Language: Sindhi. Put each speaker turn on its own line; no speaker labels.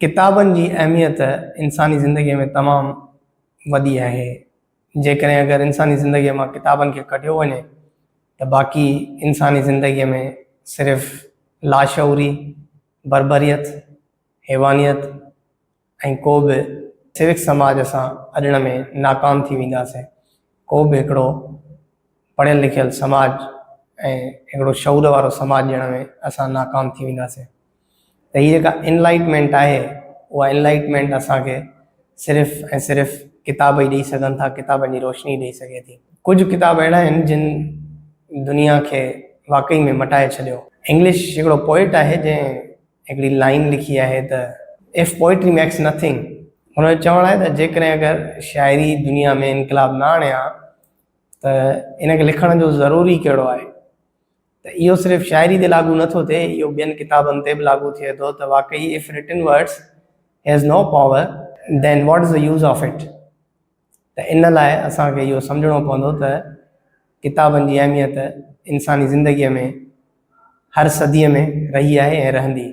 ڪتابن جي اهميت انساني زندگيء ۾ تمام وڏي آهي. جيڪڏهن اگر انساني زندگيء مان ڪتابن کي ڪڍيو وڃي ته باقي انساني زندگيء ۾ صرف لاشعوري، بربريت، حيوانيت ۽ ڪو به سوڪ سماج اسان اڏڻ ۾ ناڪام ٿي وينداسين. ڪو به هڪڙو پڙهيل لکيل سماج ۽ هڪڙو شعور وارو سماج ڏيڻ ۾ اسان ناڪام ٿي وينداسين. ته هي جيڪا انلائٽمينٽ آهي اها انلائٽمينٽ اسان کي صرف ۽ صرف ڪتاب ئي ڏئي سگهن ٿا ڪتابن جي روشني ڏئي سگهي ٿي. ڪجهه ڪتاب اهڙا آهن جن دنيا کي واقعي ۾ مٽائي ڇڏيو. انگلش هڪڙو پوئٽ آهي جنهن هڪڙي لائين لکي آهي ته If poetry makes nothing هن جو چوڻ آهي ته جيڪڏهن اگر شاعري دنيا ۾ انقلاب نه آڻي ها ته ان کي لکڻ جو ضرور ئي ڪهڙو آهي. ته اهو صرف شاعري تي لاڳو نه ٿو ٿئي، اهو ٻين ڪتابن تي به لاڳو ٿئي ٿو ته واقعي If written words has no power then what is the use of it ته ان لاء اسان کي اهو سمجهڻو پوندو ته ڪتابن جي اهميت انساني زندگيء ۾ هر صديء ۾ رهي آهي ۽ رهندي.